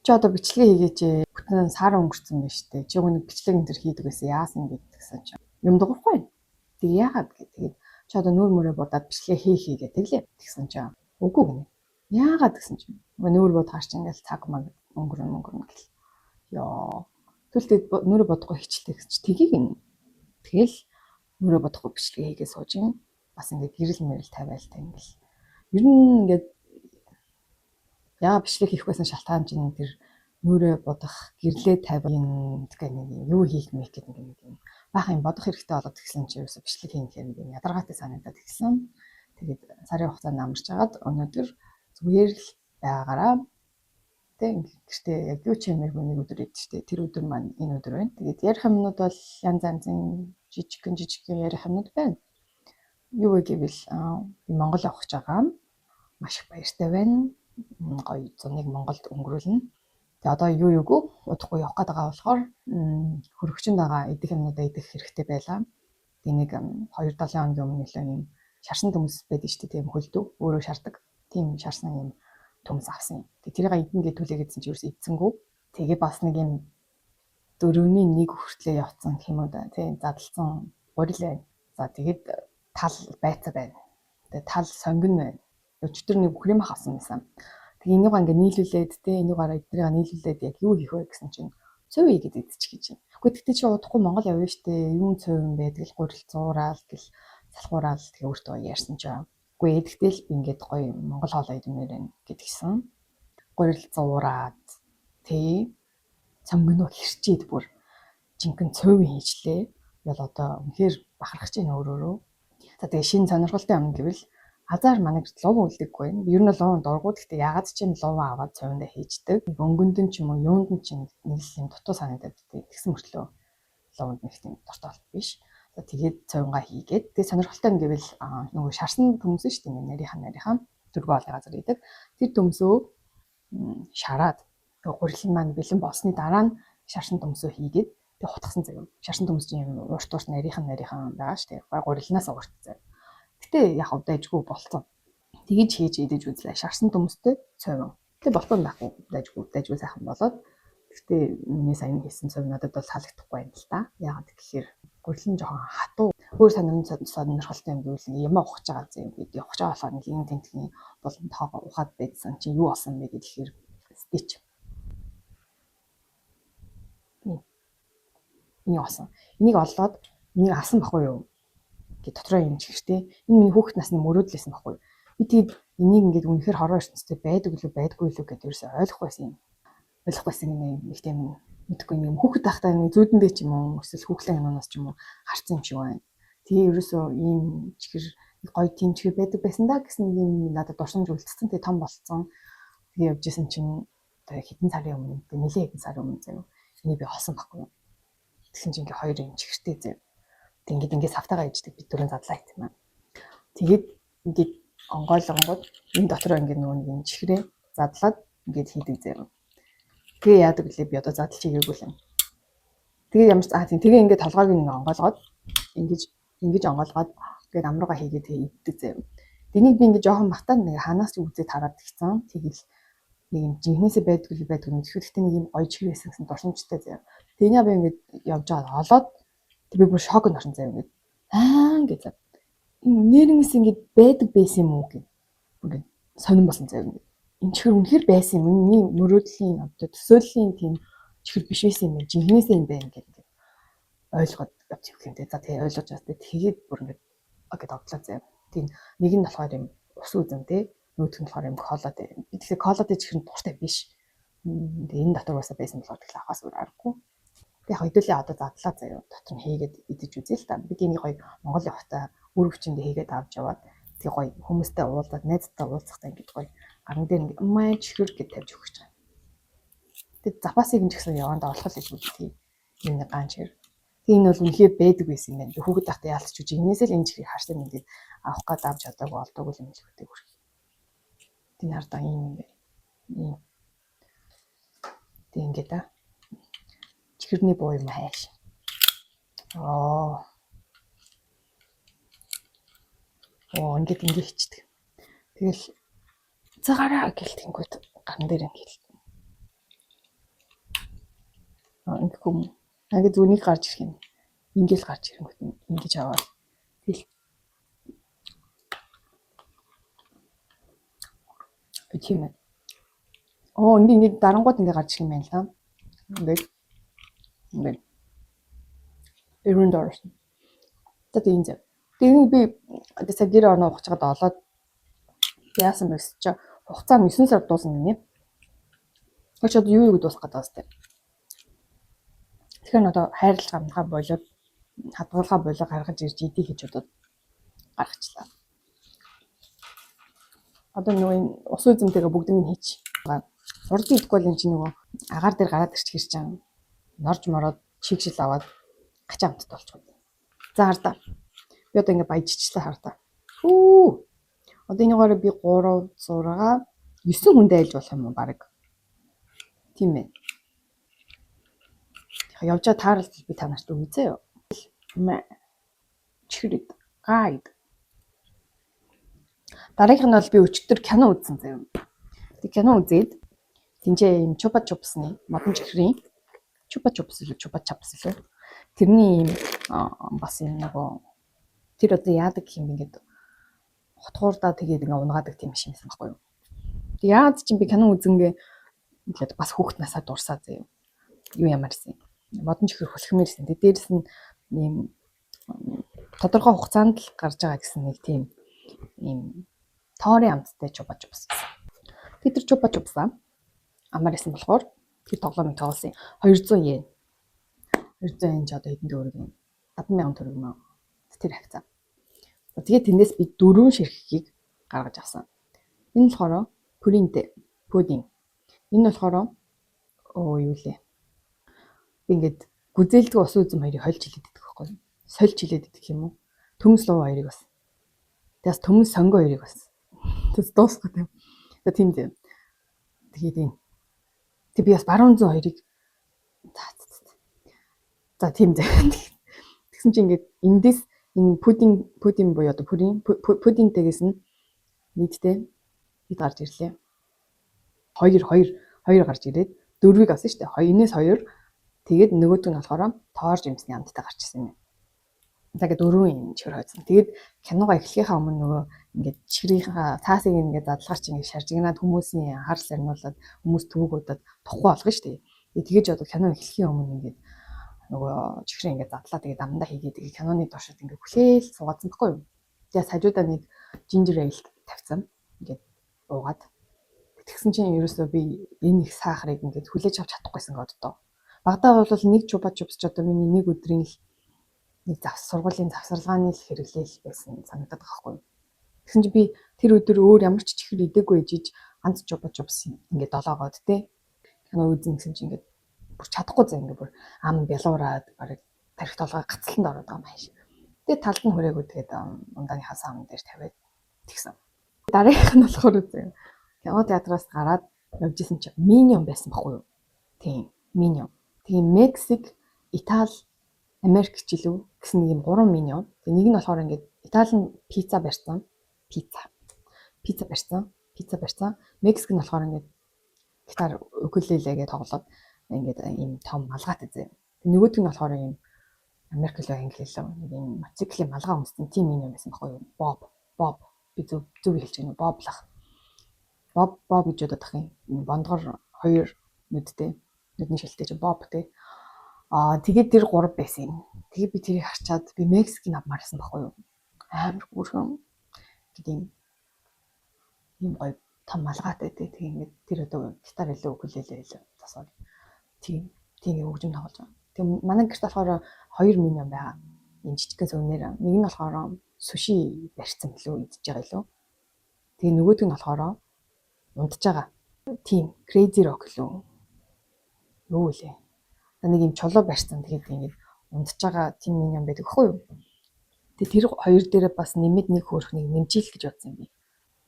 Чи одоо бичлэгээ хийгээч, бүтэн сар өнгөрцөн байна штэ. Чи нэг бичлэг энэ төр хийдэг байсан, яасан гэдгсэн чинь. Юм дуурахгүй. Тэг яагаад гэ. Тэгээд чи одоо нүүр мөрөө будаад бичлэгээ хий хийгээ тэглээ. Тэгсэн чинь үгүй гинэ. Яагаад гэсэн чинь нүүр бод хаарч ингээл цаг маг өнгөрөн өнгөрөн гэл. Йоо. Тэгвэл нүрээ бодохгүй хичлээ гэсэн чи тгий гин. Тэгэл нүрээ бодохгүй бичлэгээ хийгээ сууж ин. Бас ингээд гэрэл мэрэл тавиал та ингээл. Ер нь ингээд яа бичлэг хийх байсан шалтгаан чинь тэр нүрээ бодох, гэрлээ тавин гэх нэг юм юу хийх мэх гэдэг нэг юм баахан юм бодох хэрэгтэй болоод тэгсэн чинь ерөөсө бичлэг хийх юм нэг юм ядаргаатай санагдаад тэгсэн. Тэгээд сарын хугацаанд амарч хагаад өнөөдөр зүгээр л байгаагаараа тэг гэртээ яг юу ч юмэргүй нэг өдөр идэв штэ. Тэр өдөр маань энэ өдөр байна. Тэгээд ярих юмнууд бол янз янзын жижигхэн жижигхэн ярих юмнууд байна. Юу вэ гэвэл би Монгол явах гэж байгаа. Маш их баяртай байна. Гоё зуныг Монголд өнгөрүүлнэ. Тэгээ одоо юу юугүй удахгүй явах гээд байгаа болохоор хөрөгчөнд байгаа идэх юмнуудаа идэх хэрэгтэй байлаа. Тэгээ нэг 2-7 хоногийн өмнө нэлээ юм шарсан төмс байдаг шүү дээ. Тийм хөлдөө өөрөө шардаг. Тийм шарсан юм төмс авсан юм. Тэгээ тэрийг идэн гэж түлээгээдсэн чи ерөөс идсэнгүү. Тэгээ бас нэг юм 4-ний 1 хүртлээ явцсан гэх юм уу да. Тийм задлсан гурил байна. За тэгээд тал байцаа байна. Тэгээ тал сонгино байна. Өчтөр нэг крем авсан байсан. Тэгээ энийг ингээ нийлүүлээд те энийг гараа эднэрийг нийлүүлээд яг юу хийх вэ гэсэн чинь цөв хийгээд идчих гэж байна. Үгүй тэгтээ чи удахгүй Монгол явна штэ. Юун цөв юм бэ? Тэгэл гурил зуураал гэл салхуураал тэгээ өөртөө ярьсан чинь. Үгүй тэгтэл би ингээд гоё Монгол хоолоо идмээр байна гэдгийгсэн. Гурил зуураад тэ цомгиноо хэрчээд бүр жинхэнэ цөв хийжлээ. Ял одоо үнэхээр бахархаж байна өөрөөрөө. За тэгээ шинэ сонирхолтой юм гэвэл азар манай гэрт лув үлдэггүй байна. Ер нь луван дургу. Гэхдээ ягаад ч юм луван аваад цовиндаа хийждэг. Өнгөндөн ч юм уу юунд нь ч нэг л юм дутуу санагдаад тэгсэн мөртлөө луванд нэг тийм дуртай бол биш. За тэгээд цовингаа хийгээд тэгээд сонирхолтой юм гэвэл нөгөө шарсан төмс шүү дээ. Нарийнхан нарийнхан дөрвөн хоолны газар идэг. Тэр төмсөө шараад гурилан маань бэлэн болсны дараа нь шарсан төмсөө хийгээд тэг хутгсан заяа. Шарсан төмс чинь юм урт урт нарийнхан нарийнхан байгаа шүү дээ. Гурилнаас урт заяа. Гэтэ яг дайжгүй болцсон. Тэгэж хийж идэж үзлээ. Шарсан төмстэй цовин. Гэтэ болтон байхгүй дайжгүй дайжгүй сайхан болоод. Гэтэ миний саяны хийсэн цовин надад бол таалагдахгүй юм л та. Яагаад гэхээр гурил нь жоохон хатуу. Өөр сонирхолтой юм гэвэл юм ухаж байгаа зэ юм гээд явах байгаа болохоор нэг юм тентгийн болон тоогоо ухаад байдсан чинь юу болсон бэ гэхээр стич. Энийг олсон. Энийг олоод энийг авсан байхгүй юу? Гэ дотроо юм чихэртэй. Энэ миний хүүхэд насны мөрөөдлөөсөн байхгүй юу? Би тэгээд энийг ингээд үнэхээр хорвоо ертөнцийн байдаг үлээ байдгүй үлээ гэдээ ерөөсөй ойлгохгүй байсан юм. Ойлгохгүй байсан юм нэг тийм мэдхгүй юм. Хүүхэд байхдаа нэг зүүдэндээ ч юм уу эсвэл хүүхлэн киноноос ч юм уу харсан юм шиг байна. Тэгээ ерөөсөө ийм чихэр гоё тийм чихэр байдаг байсан да гэсэн нэг юм надад дурсамж үлдсэн. Тэгээ том болцсон. Тэгээ явж исэн чинь одоо хэдэн сарын өмнө нэлээд хэдэн сарын өмнө заяа. Энийг би олсон байхгүй юу? Тэгсэн чинь ингээ хоёр юм чихэртэй заяа. Тэг ингээд ингээд савтайгаа иждэг би түрэн задлаа гэх юм аа. Тэгээд ингээд онгойлгонгууд энэ дотроо ингээд нөгөө нэг юм чихрээ задлаад ингээд хийдэг заяа. Тэгээ яадаг лээ би одоо задлж хийгээгүй л юм. Тэгээ ямар ч аа тийм тэгээ ингээд толгойг нэг онгойлгоод ингэж ингэж онгойлгоод ингээд амрууга хийгээд тэгээ иддэг заяа. Тэнийг би ингээд жоохон бахтаа нэг ханаас ч үзээд хараад тэгсэн. Тэгэл нэг юм жинхнээсээ байдгүй л байдгүй юм. Тэгэхдээ нэг юм гоё чихэр байсан гэсэн дурсамжтай заяа. Тэгээ би ингээд явж байгаа олоод тэг би бүр шоконд орсон заяа ингээд аа ингээд заа. Нэрнээс ингээд байдаг байсан юм уу гэх. Ингээд сонирн болсон заяа ингээд. Энэ чихэр үнэхэр байсан юм. Миний мөрөөдлийн одоо төсөөллийн тийм чихэр биш байсан юм байна. Жинхнээсээ юм байна гэх ингээд ойлгоод явж явах юм те. За тэгээ ойлгож байгаа. Тэгээд бүр ингээд ингээд одлоо заяа. Тийм нэг нь болохоор юм ус үзэн те. Нөгөөх нь болохоор юм колотой. Би тэгэхээр колотой чихэр нь дуртай биш. Тэгээ энэ дотор уусаа байсан болохоор тэгэл авахаас өөр аргагүй. Тэг яг хэдүүлээ одоо задлаа заяа. Дотор нь хийгээд идэж үзье л та. Би энийг гоё Монгол явахтаа үр хүчиндээ хийгээд авч яваад тэг гоё хүмүүстэй уулзаад найзтай уулзахдаа ингээд гоё гаран дээр ингээд май чихэр гэж тавьж өгч байгаа. Тэг запасыг нь ч гэсэн явандаа олох л илүү тийм юм нэг ган чихэр. Тэг энэ бол үнэхээр байдаг байсан юм байна. Би хүүхэд байхдаа яалтч үжи энэсээ л энэ чихрийг харсан юм ингээд авах гад авч чадаагүй олдоогүй юм л хөтэй хүрх. Тэг хардаа ийм юм байна. Ийм. Тэг ингээд аа. Чихэрний буу юм хайш. Аа. Оо ингээд ингэ хийчдэг. Тэгэл цагаараа гэл тэнгүүт гарн дээр ингээд. Ингэхгүй юм. Ингээ зүгээр нэг гарч ирэх юм. Ингээл гарч ирэнгүүт нь ингэж аваад тэл. Тийм ээ. Оо, ингээ дарангууд ингээ гарч ирэх юм байна л да. Ингээд. Ингээд. Эрүүнд орсон. За, тийм зэ. Тэгээ би одоо сая гэр орно ухаж байгаад олоод яасан бэ гэсэн чи хугацаа нь 9 сар дуусна гинэ. Тэгч одоо юу юу дуусах гэдэг байна. Тэгэхээр одоо хайрлах амнахаа болоод, хадгалгаа болоо гаргаж ирж идэх гэж бодоод гаргачлаа. Одоо нөгөө энэ ус үзэмтэйгээ бүгдийг нь хийч. Хурдан идэхгүй бол энэ чинь нөгөө агаар дээр гараад ирчих хэрэг чинь норж мороод чигшил аваад гачаа амттай болчиход. За, хардаа. Би одоо ингээ баяжчихлаа, хардаа. Хүү. Одоо энийгээр би 3 6 9 хүндээ айлж болох юм уу баг. Тийм ээ. Явжаа тааралдал би та нарт өгье заяа. Мэ. Чихрид. Гайд. Дараагийнх нь бол би өчигдөр кино үзсэн заяа. Тэг кино үзээд тэнцээ юм Chupa Chups-ны, модон чихрийн Chupa Chups илүү, Chupa Chaps илүү. Тэрний юм бас юм нөгөө тэр одоо яадаг гэх юм, ингээд хотгуурдаа тэгээд ингээ унгаадаг тийм машин байсан байхгүй юу. Тэг яагаад чинь би кино үзэнгээ ингээд бас хүүхд насаа дурсаа заяа. Юу ямарсан юм. Модон чихэр хүлхмээрсэн. Тэг дээрэс нь ийм тодорхой хугацаанд л гарч байгаа гэсэн нэг тийм ийм тоорын амттай Chupa Chups. Тэд тэр Chupa Chups-аа амар исэн болохоор тэр тоглоомыг тоглосон. 200 йен. 200 йен ч одоо хэдэн төгрөг юм? 50,000 төгрөг юм аа. Тэр хавцаа. Тэгээд тэндээс би дөрвөн ширхгийг гаргаж авсан. Энэ болохоор пуринтэй пудинг. Энэ болохоор оо юу лээ. Би ингээд гүзээлдэг ус үзэм хоёрыг хольж хилээд идэх байхгүй юу? Сольж хилээд идэх юм уу? Төмс луу хоёрыг бас. Тэгээс төмс сонгоо хоёрыг бас. Тэс дуусах тийм. Тэгээ тийм тийм. Тэгээд энэ. Тэг би бас баруун зүүн хоёрыг за за тийм зэ. Тэгсэн чинь ингээд эндээс энэ пудинг пудинг буюу одоо пурин пудингтэйгээс нь нийтдээ хэд гарч ирлээ? 2 2 2 гарч ирээд дөрвийг авсан шүү дээ. Энээс хоёр, тэгээд нөгөөдг нь болохоор тоорж юмсны амттай гарч ирсэн юм. За, ингээд дөрвөн юм чихэр хойцсон. Тэгээд киногоо эхлэхийнхаа өмнө нөгөө ингээд чихрийнхаа цаасыг ингээд задлагаар чи ингээд шаржигнаад хүмүүсийн анхаарал сарниулаад хүмүүс төвөг удаад тухгүй болгоно шүү дээ. Тэгээд тэгэж одоо кино эхлэхийн өмнө ингээд нөгөө чихрээ ингээд задлаа, тэгээд амандаа хийгээд, тэгээд киноны туршид ингээд хүлээл суугаадсан байхгүй юу. Тэгээд хажуудаа нэг ginger ale тавьсан. Ингээд уугаад. Тэгсэн чинь ерөөсөө би энэ их сахарыг ингээд хүлээж авч чадахгүйсэн гэдэг одоо. Багадаа бол нэг Chupa Chups ч одоо миний нэг өдрийн л нэг завс сургуулийн завсарлагын л хэрэглээл байсан санагдаад байгаа байхгүй юу. Тэгсэн чинь би тэр өдөр өөр ямар ч чихэр идээгүй ижиж ганц Chupa Chups ингээд долоогоод те кино үзэн гэсэн чинь ингээд бүр чадахгүй заа, ингээд бүр ам бялуураад бараг тарих толгой гацланд ороод байгаа юм хайш. Тэгээд талд нь хүрээгүй, тэгээд ундааныхаа сан дээр тавиад тэгсэн. Дараагийнх нь болохоор үзээ. Кино театраас гараад явж исэн чинь Minion байсан байхгүй юу? Тийм, Minion. Тийм, Мексик, Итали, Америк ч илүү гэсэн нэг юм гурван Minion. Тэгээ нэг нь болохоор ингээд Итали нь пицца барьсан. Пицца. Пицца барьсан. Пицца барьсан. Мексик нь болохоор ингээд гитар укулелегээ тоглоод ингээд ийм том малгайтай зэ. Нөгөөдг нь болохоор ийм Америк лөө англи лөө нэг ийм мотоциклийн малгай өмссөн тийм Minion байсан байхгүй юу? Боб. Боб. Би зөв зөв хэлж байна уу? Боблах. Боб Боб гэж бодох юм. Бондгор хоёр нүдтэй. Нүдний шилтэй чи Боб те. Аа, тэгээд тэр гурав байсан юм. Тэгээд би тэрийг харчаад би Мексикийг авмаарсан байхгүй юу? Амар гүрхэн гэдэг юм. Ийм гоё том малгайтай те. Тэг ингээд тэр одоо гитар илүү укулеле илүү засаад тийм тийм хөгжим тоглож байгаа. Тэг манай гэрт болохоор хоёр Minion байгаа. Энэ жижигхэн сувнэр. Нэг нь болохоор суши барьсан билүү, идэж байгаа илүү. Тэгээ нөгөөдг нь болохоор унтж байгаа. Тийм Crazy Rock лөө. Юу вэ? Нэг юм чулуу барьсан. Тэгээд ингээд унтж байгаа тийм Minion байдаг хгүй юу? Тэгээ тэр хоёр дээрээ бас нэмээд нэг хөөрхнийг нэмжийл гэж бодсон юм би.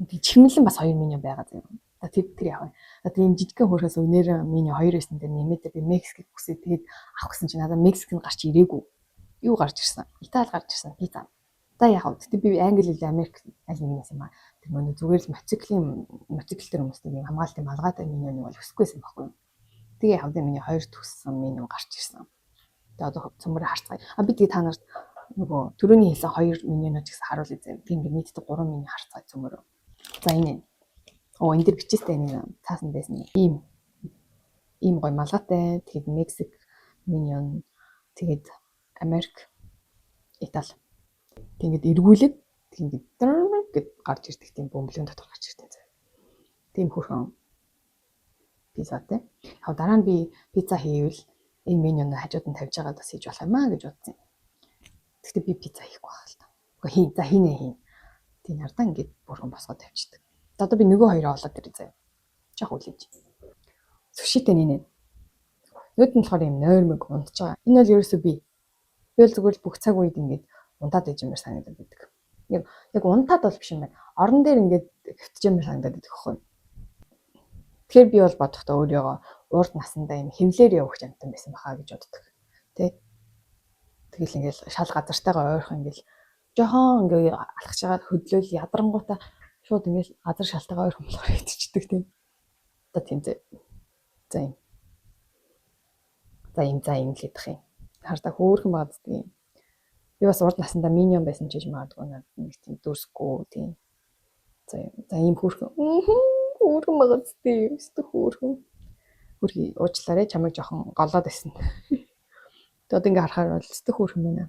Тэг чихмэлэн бас хоёр Minion байгаа заяа. За, тэр тэр яах вэ? За, тийм жижигхэн хөөрхөөс өнөр миний хоёр байсан дээр нэмээд би Мексикийг хүсээ, тэгээд авах гэсэн чинь надад Мексик нь гарч ирээгүй. Юу гарч ирсэн? Итали гарч ирсэн. Пицца. За, яах вэ? Гэтэ би Англи или Америк аль нэгнээс юм аа. Тэр нөгөө зүгээр л мотоциклийн мотоцикл дээр хүмүүстэй юм хамгаалтын малгайтай Minion-ыг бол хүсэхгүйсэн байхгүй юу? Тэгээ явдын миний хоёр төссөн меню гарч ирсэн. Тэгээ одоо цөмөрөө харцгаая. А би тэгээ та нарт нөгөө түрүүний хэлсэн хоёр менюнууд ч гэсэн харуулъя зэ. Би ингээ нийтдээ гурван меню харцгаая цөмөрөө. За, энэ. Оо, энэ дэр бичээстэй нэг цаасан байсан. Ийм ийм гоё малгайтай. Тэгээд Мексик minion, тэгээд Америк, Итали. Тэг ингээд эргүүлээд тэг ингээд гэд гарч ирдэг, тийм бөмбөлгөн дотор гарч ирдэг зэ. Тийм хөөрхөн пиццатай. Яг дараа нь би пицца хийвэл энэ менюны хажууд нь тавьж байгаад бас хийж болох юм аа гэж бодсон юм. Гэхдээ би пицца хийхгүй байх л та. Үгүй, хий, за, хийнэ, хийн. Тийм нардаа ингээд бүрхэн босгоод тавьчихдаг. Одоо би нөгөө хоёроо олоод ирээ заяа. Жох үлээж. Sushi тэй нэ. Нөгөөд нь болохоор юм нойрмог унтж байгаа. Энэ бол ерөөсөө би. Би бол зүгээр л бүх цаг үед ингээд унтаад иж юмар санагдаад байдаг. Яг унтаад бол биш юм байна. Орон дээр ингээд хэвтэж юмар санагдаад байдаг байхгүй. Тэгэхээр би бол бодохдоо өөрийгөө урд насандаа юм хевлээр явах амтан байсан баха гэж боддог. Тэ. Тэгэл ингээл шал газартайгаа ойрхон ингээл жохон ингээ алхаж байгаа, хөдлөөл ядрангуудаа шууд ингээл газар шалтайгаа ойрхон болохоор идчихдэг, тийм. Одоо тийм зэ. За, юм. За, юм, за, юм л идэх юм. Хардаа хөөрхөн байгаа зү юм. Би бас урд насандаа minion байсан ч гэж магадгүй, надад нэг тийм дүрсгүй, тийм. За юм. За, ийм хөөрхөн. Хөөрхөн байгаа зү юм. Өстө хөөрхөн. Хөрхи, уучлаарай, чамайг жоохон голоод байсан. Тэгээд одоо ингээ харахаар бол өстө хөөрхөн байна.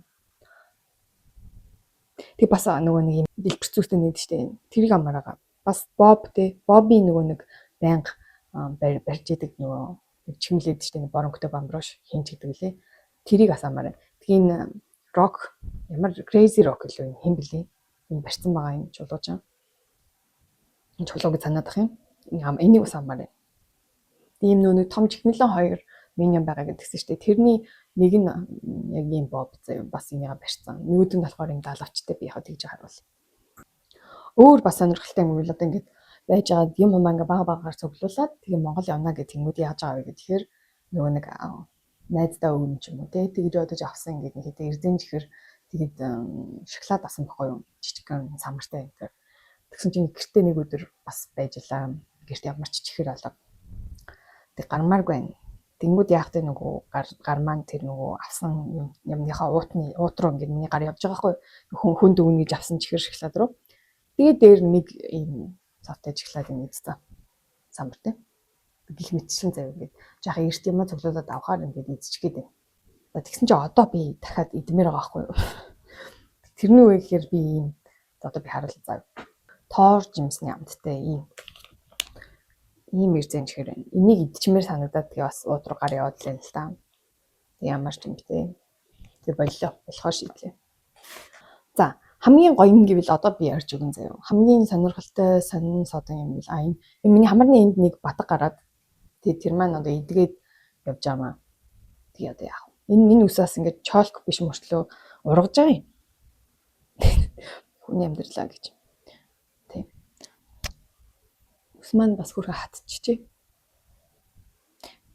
Тэг бас нөгөө нэг юм дэлбэр зүйтэй нэд штэ. Тэрийг амаараа. Бас Боб те. Бобийн нөгөө нэг байнга барьж идэг нөгөө нэг чимлээд штэ, боронктой бамброш хинч гэдэг лээ. Тэрийг бас амаараа. Тэгээ энэ рок ямар crazy rock гэлөө, энэ хэн блэ? Энэ барьсан байгаа юм чулуужаа. Энэ чулуу гэж санаад ах юм. Энийг бас амаараа. Тийм нөө нэг том чихмэлэн хоёр minion байгаа гэдгсэн шүү дээ. Тэрний нэг нь яг ийм Боб заяа, бас энийгээ барьсан. Нөгөөд нь болохоор юм далавчтай, би яг тэгж харуул. Өөр бас сонирхолтой юм бол одоо ингээд байж байгаад юм юм ингээ бага багаар цуглуулад тэгээ Монгол явна гэх тэнгууд яаж байгаа вэ гэхээр нөгөө нэг найздаа өгнө ч юм уу, те, тэгж бодож авсан, ингээд нэг хэдэ эрзэн чихэр, тэгээд шоколад авсан бохгүй юу, жижигхэн самартай энэ. Тэгсэн чинь гэртээ нэг өдөр бас байж лаа, гэрт ямар ч чихэр алга. Тэг гармааргүй байна. Тэнгүүд яах вэ, нөгөө гар гар маань тэр нөгөө авсан юм юмныхаа уутны уут руу ингээд миний гар явж байгаа байхгүй, хүн хүнд өгнө гэж авсан чихэр шоколад руу. Тэгээд дээр нэг ийм цавтай шоколад юм идсэн. Самартай. Гэх мэтчлэн заяа, ингээд жаахан эрт юм цуглуулад авахаар ингээд идчих гээд байна. За, тэгсэн чинь одоо би дахиад идмээр байгаа байхгүй юу. Тэрний үе гэхээр би ийм, одоо би харуулъя заа. Тоор жимсний амттай ийм ийм эрзэн чихэр байна. Энийг идчмээр санагдаад тэгээ бас ууд руу гар яваад л байна л та. Тэг ямар ч юм бэ те. Тэг боллоо. Болохоор шийдлээ. За, хамгийн гоё юм гэвэл одоо би ярьж өгөн заяа. Хамгийн сонирхолтой сонин содон юм бол а энэ миний хамарны энд нэг батг гараад тэгээ тэр маань одоо эдгээд явж байгаа маа. Тэгээ одоо яах вэ? Энэ үсээс ингээд чолк биш мөртлөө ургаж байгаа юм. Хүний амьдралаа гэж. Тэг. Үс маань бас хөрхө хатчихжээ.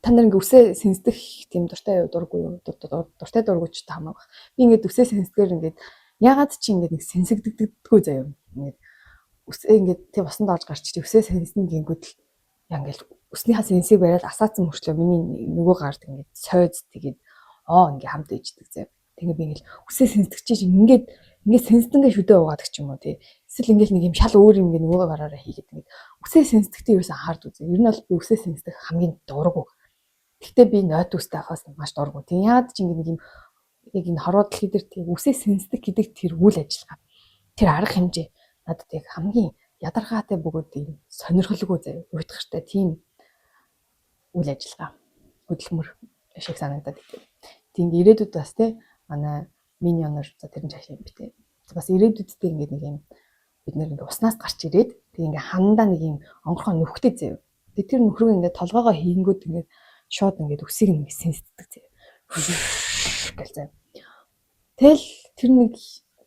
Та нар ингээ үсээ сэнсдэх тийм дуртай дургүй юу? Дуртай дургүй ч та хамаагүй. Би ингээд үсээ сэнсдгээр ингээд ягаад чи ингээд нэг сэнсэгддэгдэггүй заяа. Ингээд үсээ ингээд тэг усанд орж гарч чи үсээ сэнснэ гингүүд л яа, ингээд үснийхаа сэнсийг бариад асаацсан мөрчлөө миний нөгөө гард ингээд сойз, тэгээд оо ингээ хамт иждэг заяа. Тэгээ би ингээл үсээ сэнсдэг чи ингээд ингээд сэнсдэнгээ шүдэ угаадаг ч юм уу, тий. Эсвэл ингээл нэг юм шал өөр юм ингээ нөгөө гараараа хийгээд ингээд үсээ сэнсдэгтээ ерөөсөн анхаард үзье. Ер нь бол би үсээ сэнсдэх хамгийн дургу. Гэхдээ би нойтустай байхаас маш дургу. Тэг яад ч ингээ нэг юм яг энэ хорвоо дэлхий дээр тийм үсээ сэнсдэх гэдэг тэр үйл ажиллагаа. Тэр арга хэмжээ надад яг хамгийн ядаргаатай бөгөөд ийм сонирхолгүй заяа. Уйтгартай тийм үйл ажиллагаа, хөдөлмөр шиг санагдаад идэв. Тийм, ирээдүйд бас те манай minion оор, за, тэр нь цааш юм би те. Бас ирээдүйдтэй ингээд нэг юм бид нэр ингээд уснаас гарч ирээд тэг ингээд хандаа нэг юм онгорхоо нүхтэй заяа. Тэг тэр нөхрөө ингээд толгоогоо хийнгүүд ингээд шууд ингээд үсийг ингээд сэнсдэг заяа. Гэл заяа. Тэгэл тэр нэг,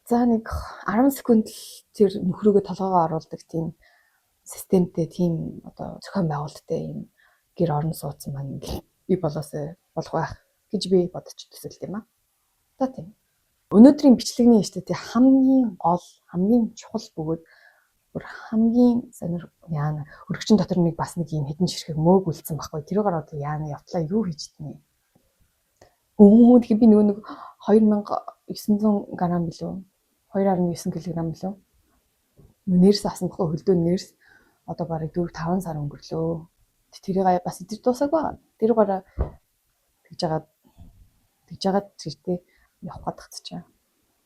за, нэг 10 секунд л тэр нөхрөөгөө толгоогоо оруулдаг тийм системтэй, тийм одоо зохион байгуулалттай юм гэр орон сууц маань би болоосой болох байх гэж би бодож төсөөлт юм аа. За, тийм. Өнөөдрийн бичлэгний штэ тий хамгийн гол, хамгийн чухал бөгөөд Бүр хамгийн сонир яана өргөчн дотор нэг бас нэг юм хэдэн ширхэг мөөг үлдсэн байхгүй. Тэрүүгээр одоо яана явтлаа юу хийж тэнэ. Тэгэхээр би нөгөө нэг 2900 г билүү? 2.9 кг билүү? Нэрс авсан байхгүй, хөлдөө нэрс одоо бараг 4 5 сар өнгөрлөө. Тэрийг бас идэж дуусаагүй байгаа. Тэрүүгээр тэгж жагаад чиртээ явах гээд чаа.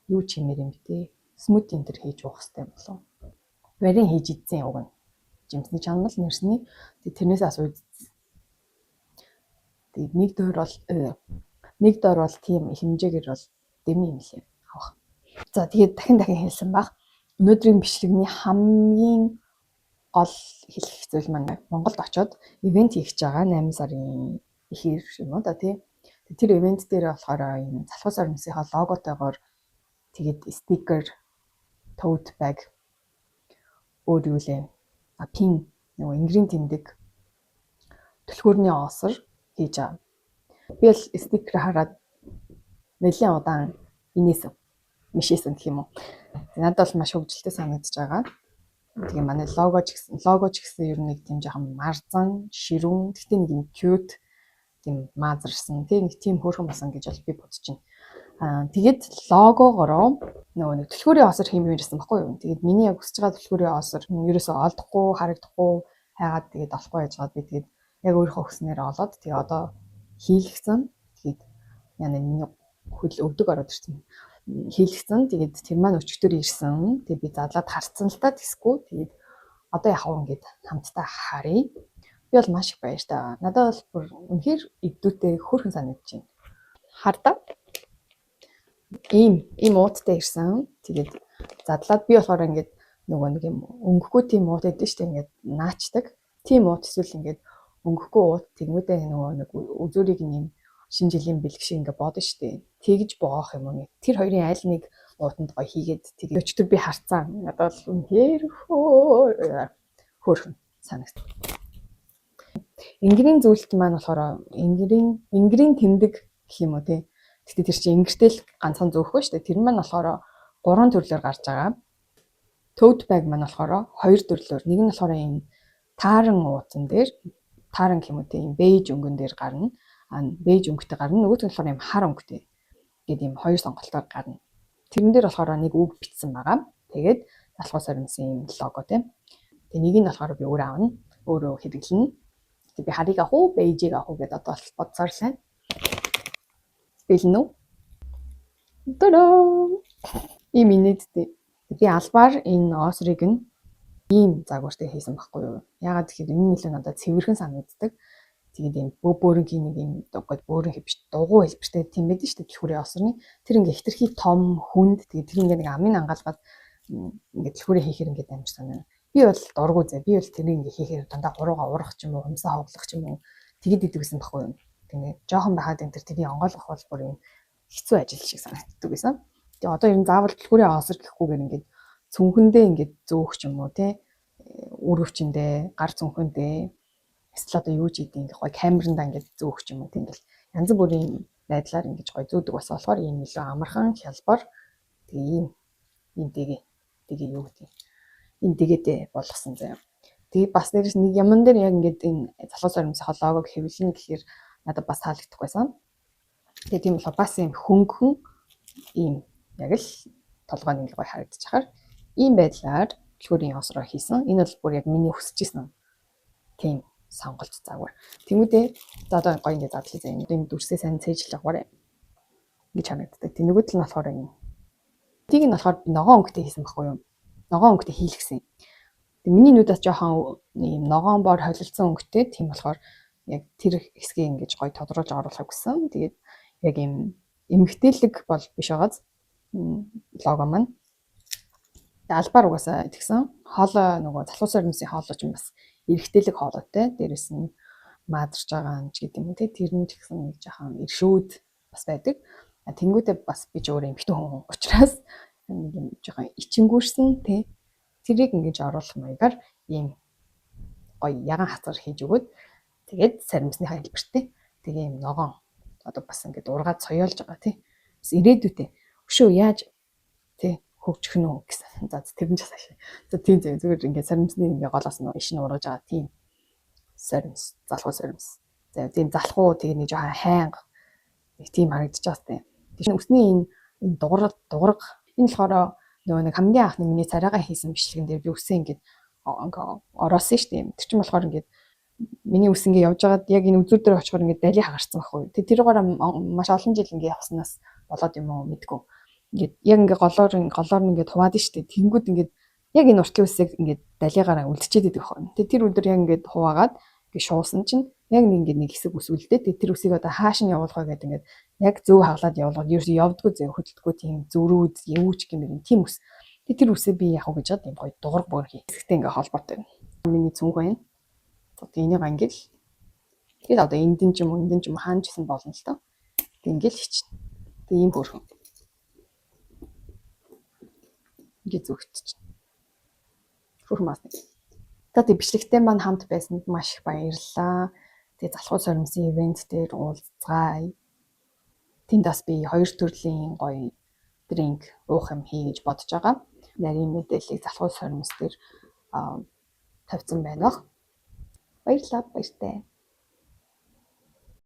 Юу ч хиймээр юм бэ те. Smoothie энэ төр хийж уух хэрэгтэй болов. Варен хийж идсэн уг нь. Жимсний чанал нэрсний тэрнээс асууж. Тэгээд нэг доор бол тийм хэмжээгээр бол дэми юм лээ авах. За, тэгээд дахин дахин хэлсэн баг. Өнөөдрийн бичлэгний хамгийн гол хэлэх зүйл маань Монголд очоод event хийх гэж байгаа 8 сарын эхээр юм уу да, тий. Тэр event дээр болохоор ийм залхуу сормосынхаа логотойгоор тэгээд стикер, tote bag, өөр юу лээ. А, pin, нөгөө энгэрийн тэмдэг, түлхүүрний осор хийж байгаа. Би бол стикер хараад нэлээд удаан инээсэн. Мишээсэн гэх юм уу. Надад бол маш хөгжилтэй санагдаж байгаа. Тэгээ манай лого ч гэсэн ер нь нэг тийм жоохон марзан, ширүүн, гэхдээ нэг юм cute, тийм маазарсан, тийм нэг тийм хөөрхөн болсон гэж бол би бодож байна. Аа, тэгээд логогоороо нөгөө нэг түлхүүрийн осор хиймээр ирсэн баггүй юу. Тэгээд миний яг хүсэж байгаа түлхүүрийн осор ерөөсөө олдохгүй, харагдахгүй хайгаад, тэгээд олохгүй яжгаад би тэгээд яг өөрийнхөө хүснээр олоод тэгээд одоо хийлгэсэн. Тэгээд яна миний хөл өвдөг ороод ирсэн. Хийлгэсэн. Тэгээд тэр маань өчигдөр ирсэн. Тэгээд би задлаад харцсан л та тэсгүй. Тэгээд одоо яхав ингээд хамтдаа харъя. Би бол маш их баяртай. Надад бол бүр үнэхээр эддүүтэй хөөрхөн санагдаж байна. Хардаа. Ийм ийм ууттай ирсэн. Тэгээд задлаад би болохоор ингээд нөгөө нэг юм өнгөхгүй тийм уут өгдөн штэ, ингээд наачдаг. Тийм уут эсвэл ингээд өнгөхгүй уут тэгмүүдээ нөгөө нэг үзүүрийг юм шинэ жилийн бэлэг шиг ингээд бодно штэ. Тэгж боох юм уу? Тэр хоёрын аль нэг уутанд гоё хийгээд тэгээд өчтөр би харцсан. Надад бол үнэхээр хөөрхөн санагд. Энгэрийн зүйлт маань болохоор энгэрийн энгэрийн тэмдэг гэх юм уу, тий. Гэтэ тэр чинь ингэртэл ганцхан зөөхөө шүү дээ. Тэр маань болохоор гурван төрлөөр гарч байгаа. Tote bag маань болохоор хоёр төрлөөр. Нэг нь болохоор ийм тааран уутан дээр, тааран гэх юм уу, тийм бейж өнгөн дээр гарна. А, бейж өнгөтэй гарна. Нөгөөх нь болохоор ийм хар өнгөтэй. Гээд ийм хоёр сонголтоор гарна. Тэрэн дээр болохоор нэг үг бичсэн байгаа. Тэгээд залхуу сормосын ийм лого, тийм. Тэгээ нэг нь болохоор би өөрөө авна. Өөрөө хэрэглэнэ. Тэгээ би харыг авах уу, бейжийг авах уу гэдээ одоо бодсоор л байна. Бэлэн үү? Тада! Ийм инээдтэй. Би албаар энэ осрыг нь ийм загвартай хийсэн байхгүй юу? Яагаад гэхээр энэ нэлээ надад цэвэрхэн санагддаг. Тэгээд ийм бөөрөнхийн нэг ийм дугуйд бөөрөнхий биш, дугуй хэлбэртэй тийм байдаг шүү дээ түлхүүрийн осорны. Тэр ингээ хэтэрхий том, хүнд, тэгээд тэр ингээ нэг амын ангаалгаад ингээ түлхүүрээ хийхээр ингээ амар санаа. Би бол дургу зэ. Би бол тэрийг ингээ хийхээр дандаа хурууга урах ч юм уу, хумсаа хоглох ч юм уу тэгэд идэг гэсэн байхгүй юу? Тэгээ жоохон байхад энэ тэр тэрийг онгойлгох бол бүр юм хэцүү ажил шиг санагддаг байсан. Тэгээ одоо ер нь заавал түлхүүрийн осор гэхгүйгээр ингээд цүнхэндээ ингээд зөөх ч юм уу, те, үргэвчэндээ, гар цүнхэндээ, эсвэл одоо юу ч идэв, ингээд гой камерандаа ингээд зөөх ч юм уу, тийм, ингээл янз бүрийн байдлаар ингэж гой зөөдөг болсон болохоор ийм илүү амархан, хялбар, тэгээ ийм ийм дэгэ дэгэ юу гэдэг ийм дэгээдээ болгосон заяа. Тэгээ бас дээрээс нэг юмн дээр яг ингээд энэ залхуу сормосынхоо логог хэвлэнэ гэхээр надад бас таалагдахгүй байсан. Тэгээ тийм болохоор бас ийм хөнгөн ийм яг л толгойн ингээ гоё харагдчихаар ийм байдлаар түлхүүрийн осроо хийсэн. Энэ бол бүр яг миний хүсэж исэн тийм сонголт загвар. Тэнгүүдээ за одоо гоё ингээ задлаа заа. Энэ дүрсээ сайн цээжлэх аваарай гэж харагддаг. Тэг нөгөө тал нь болохоор энэ. Тийг нь болохоор ногоон өнгөтэй хийсэн байхгүй юу? Ногоон өнгөтэй хийлгсэн. Тэг миний нүд бас жоохон ийм ногоон бор холилдсон өнгөтэй. Тийм болохоор яг тэр хэсгийг ингэж гоё тодруулж оруулахыг хүссэн. Тэгээд яг ийм эмгтээлэг бол биш байгааз лого маань. Тэгээ албаар угаасаа тэгсэн. Хоолой нөгөө залхуу сормосын хоолой ч бас эрэгтэйлэг хоолойтой. Дээрэс нь маазарч байгаа юм ч гэдэг юм уу, те, тэр нь ч гэсэн нэг жоохон иршүүд бас байдаг. Тэнгүүдээ бас би ч өөрөө эмэгтэй хүн учраас нэг юм жоохон ичингүүрсэн, те, тэрийг ингэж оруулах маягаар ийм гоё ягаан хацар хийж өгөөд, тэгээд саримсныхаа хэлбэртэй тэгээ ийм ногоон одоо бас ингээд ургаад соёолж байгаа, тий. Бас ирээдүйтэй өшөө яаж, тий. Хөгжих нь үү гэсэн. За, тэр нь ч цаашаа. За, тийм зүгээр ингээд саримсны ингээд голоос нь иш нь ургаж байгаа тийм саримс, залхуу саримс. За, тийм залхуу, тэгээ нэг жоохон хайнга нэг тийм харагдаж байгаа сте. Тэгэхээр үсний энэ дуграг дуграг энэ болохоор нөгөө нэг хамгийн анхны миний царайгаа хийсэн бичлэгэн дээр би үсээ ингээд ингээ ороосон шүү дээ. Тэр чинь болохоор ингээд миний үс ингээ явж байгаад яг энэ үзүүр дээр очихоор ингээ дали хагарсан байхгүй. Тэгээ тэргээр маш олон жил ингээ явснаас болоод юм уу мэдгүй. Ингээд яг ингээ голоор голоор нь ингээд хуваад шүү дээ. Тэнгүүд ингээд яг энэ уртлын үсийг ингээд далигаараа үлдчихэд байдаг байхгүй. Тэгээ тэр өдөр яг ингээд хуваагаад ингээ шуусан чинь яг нэг ингээд нэг хэсэг ус үлдээ. Тэгээ тэр үсийг одоо хааш нь явуулах вэ гэдэг ингээд яг зөв хаглаад явуулгаад ерөөсөө явдггүй зөө, хөдөлдөггүй тийм зөрүүд юу ч гэмээр тийм үс. Тэгээ тэр үсээ би яг уу гэж чад юм гоё дугар бүр хий. Хэсэгтэй ингээ холбоотой. Миний цүнх байна. Тэгээ энийг ингээл тэгэл одоо энд нь ч юм уу, энд нь ч юм уу, хаана ч гэсэн болно л доо. Тэг ингээл хийчихнэ. Тэг ийм хөөрхөн. Ингээ зүгтчихнэ. Хөөрхөн мас нэг. За, тэг бичлэгтэй маань хамт байсанд маш их баярлалаа. Тэгээ залхуу сормосын event дээр уулзцгаая. Тэнд бас би хоёр төрлийн гоё drink уух юм хий гэж бодож байгаа. Нарийн мэдээллийг залхуу сормос дээр тавьсан байна. Баярлалаа, баяртай.